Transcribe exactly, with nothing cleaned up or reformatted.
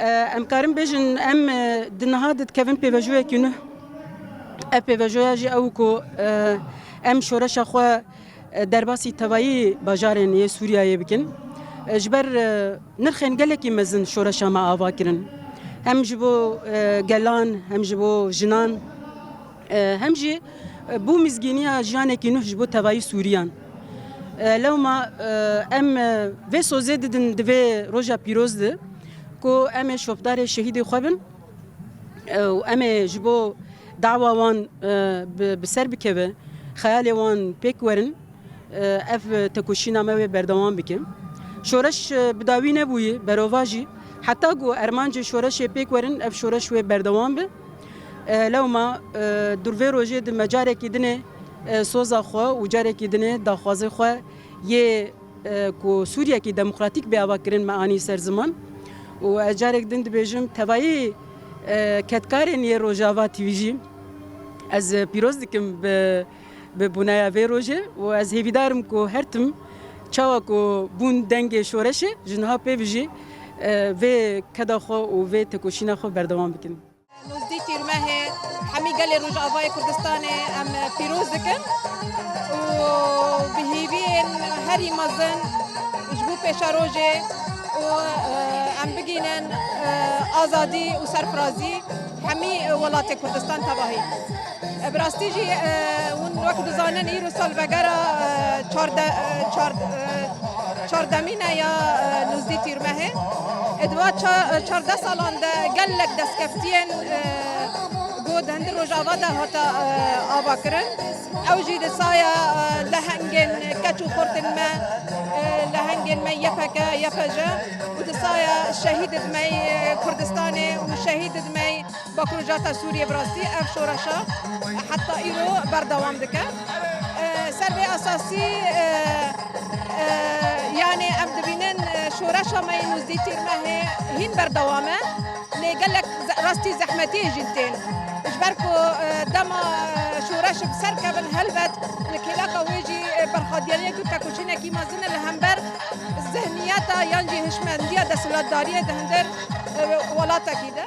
E, em karin bêjin, em, e, di niha didikevin pêvajoyekî nû. Ev pêvajoya jî ew ku, e, em şoreşa xwe, e, derbasî tevayî bajarên yê Sûriyeyê bikin. E, ji ber, e, nirxên gelekî mezin şoreşa me ava kirin. Hem ji bo, e, gelan, hem ji bo jinan, e, hem jî, e, bû mizgîniya jiyanekî nû ji bo tevayî Sûriyan. E, lewma, e, em, e, vê sozê didin di vê roja pîroz de ku em ê şopdarê şehîdê xwe bin, e, û em ê ji bo dawa wan, e, bi, bi ser bikeve, xeyalê wan pêk werin, e, ev tekoşîna me wê berdewam bike. Şoreş, e, bi dawî nebûyî, berovajî. Heta ku ermancê şoreşê pêk werin, ev şoreş wê berdewam be. E, lewma, e, dûr vê rojê di me carekî dinê, e, soza xwe û carekî dinê daxwazê xwe yê, e, ku Sûriyekî demokratîk bê ava kirin me anî ser ziman. Û ez carek din dibêjim, tevayî, e, kedkarên yê Rojava T V jî ez, e, pîroz dikim bi, bi bûneya vê rojê û ez hêvîdar im ku her tim çawa ku bûn dengê şoreşê ji niha pê ve jî, e, vê keda xwe û vê tekoşîna xwe berdewam bikin. Nozdî Tîrmehê hemî gelê Rojavayê Kurdistanê em pîroz dikin û bi hîviyên herî mezin ji bo pêşerojê û, e, em bigînin, e, azadî û serfirazî hemî welatê Kurdistan tevahî. E, bi rastî jî, e, hûn wek dizanin îro salvegera, e, çarde-, e, çar-, e, çardemîn e ya, e, nozdî Tîrmehê. E, di va ça-, çardeh salan de gelek destkeftiyên, e, ku di hundir Rojava de hate, e, avakirin. Ew jî di saya, e, lehengên keç û xortên me, e, lehengên me Y P G, Y P J û di saya şehîdên me, e, Kurdistanê û şehîdên me Bakur Rojhilata Sûriyê bi rastî ev şoreşa heta îro berdewam dike. E, ser vê esasî, e, e, yanî em dibînin, e, şoreşa me yê nozdî Tîrmehê hîn berdewam e. Lê gelek ze-, rastî zehmetiyê jî tên. Ji ber ku, e, dema, e, şoreş bi ser kevin helbet li kêleka wê jî, e, berxwediyariyek û tekoşînekî mezin e li hember zihniyeta yan jî hişmendiya desthilatdariyê di hundir, e, welatekî de.